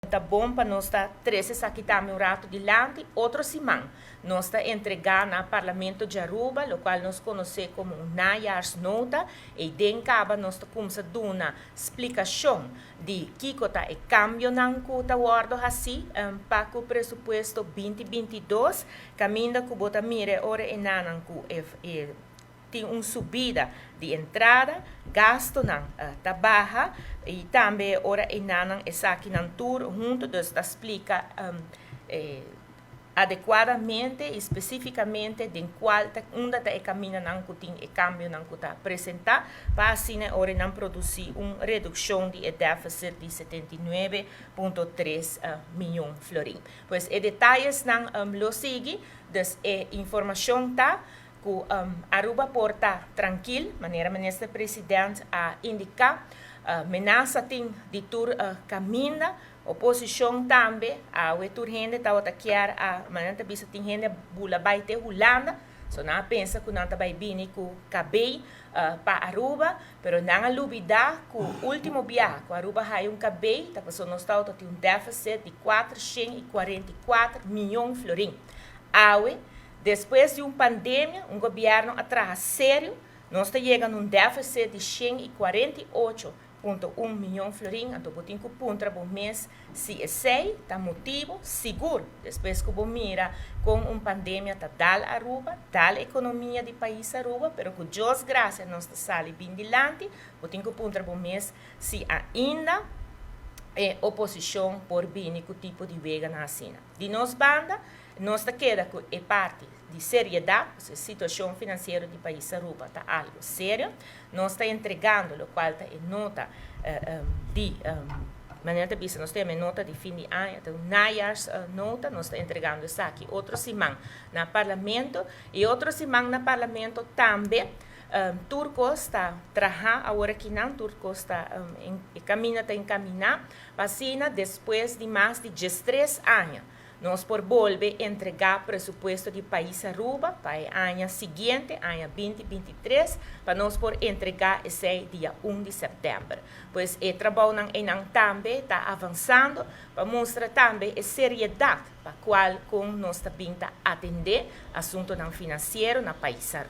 Ta bon pa nos ta trese esaki tambe un rato dilanti. Otro siman nos ta entrega na Parlamento di Aruba locual nos conoce como un najaarsnota y den caba nos ta cuminsa duna splicacion di kico ta e cambionan cu ta wordo haci pa cu presupuesto 2022, caminda cu bo ta mira ora e nanan cu e tin un subida di entrada, gastonan ta baha y tambe ora e nanan esakinan tur hunto, dus ta splica adecuadamente y specificamente den cual ta unda ta e caminanan cu tin e cambionan cu ta presenta pa asina ora nan produci un reduccion di e deficit di 79.3 miyon florin. Pues e detayesnan lo sigui, dus e informacion ta cu Aruba por ta trankil, manera Minister President a indica. Menasa tin di tur caminda, oposicion tambe, awe tur hende tawata kier a, manera ta bisa, tin hende bula bay te Hulanda, so nan a pensa cu nan ta bay bini cu cabey pa Aruba, pero nan a lubida cu ultimo biaha cu Aruba haya un cabey ta pasobra nos tawata tin un deficit di 444 miyon florin. Awe, despues di un pandemia, un gobierno a traha serio, nos ta yega na un deficit di 148.1 miyon florin, anto bo tin cu puntra bo mes si esey ta motibo sigur, despues cu bo mira con un pandemia ta dal Aruba, dal economia di pais Aruba, pero cu Dios gracia nos ta sali bin dilanti, bo tin cu puntra bo mes si ainda e oposicion por bini cu tipo di wega na asina. Di nos banda, nos ta keda cu e parti di seriedad, e situacion financiero di pais Aruba ta algo serio, nos ta entregando, locual ta e nota di manera ta bisa, nos tin nota di fin di aña, un najaarsnota, nos ta entregando esaki otro siman na Parlamento y otro siman na Parlamento tambe. Tur cos ta traha awor aki nan, tur cos ta camina, ta encamina, pa asina despues di mas di 13 aña nos por bolbe entrega presupuesto di pais Aruba pa e aña siguiente, aña 2023, pa nos por entrega esey dia 1 di september. Pues e trabounan tambe ta avansando pa mustra tambe e seriedad pa cual con nos tambe ta atende asuntonan financiero na pais Aruba.